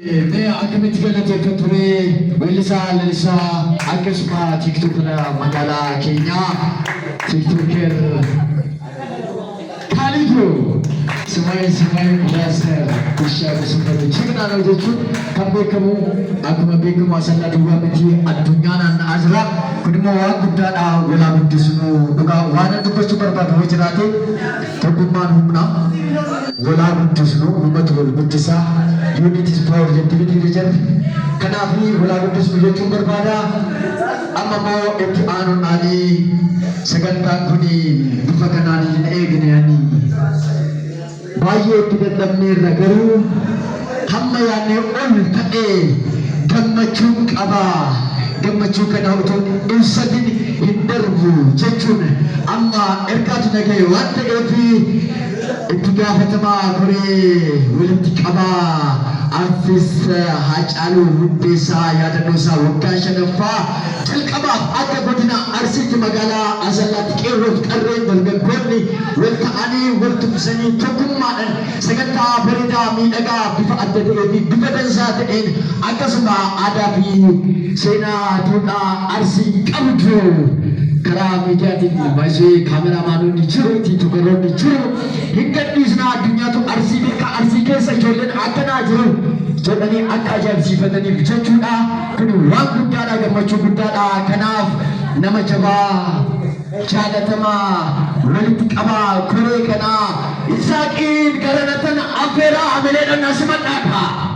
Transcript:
Mee akkamitti galateeffatu ree weellisaa Lalisaa akkasuma tiiktokera magaalaa keenyaa tiiktoker Kaaliidoo Simaayii Simaayii Pilaaster Bishaa Bisuufate Jignaa ነው jechuun kan beekamu akkuma beekamu Asallaa duwwaa miti addunyaa naanna'aa jira. Kun immoo waan guddaadha walaa guddisnu dhugaa waan an dubbachuu barbaadu yoo jiraate tokkummaan humna walaa guddisnu ummatu wal guddisa unity is power jetti miti jarri. Kanaaf walaa guddisnu jechuun barbaada. Amma immoo itti aanuudhaan sagantaan kun bifa kanaan hin eegne ani baay'ee itti dadhabneerra garuu hamma yaadnee ol ta'ee gammachuun qaba. Gammachuu kana utuu ibsatin hin darbu jechuun amma ergaatu na ga'e waan ta'eef itti gaafatamaa koree walitti qabaa Artist Haacaaluu Hundeessaa yaadannoo isaa waggaa shanaffaa jalqabaaf akka godina Arsiitti magaalaa Asallaatti qeerroof qarreen dargaggoonni wal ta'anii wal tumsanii tokkummaadhaan sagantaa bareedaa miidhagaa bifa adda ta'ee fi bifa dansaa ta'een akkasuma aadaa fi seenaa duudhaa Arsii qabdu karaa miidiyaatiin baay'ee kaameraamaanonni jiru, tiiktokeroonni jiru. Hin gadhiisnaa addunyaatu Arsii beeka Arsii keessa ijoolleen akkanaa jiru jedhanii akka ajaa'ibsiifataniif jechuudha. Kun waan guddaadha gammachuu guddaadha. Kanaaf nama jabaa jaalatamaa walitti qabaa koree kanaa Isaaqiin gara natan affeeraa amileedhaan asimadhaa.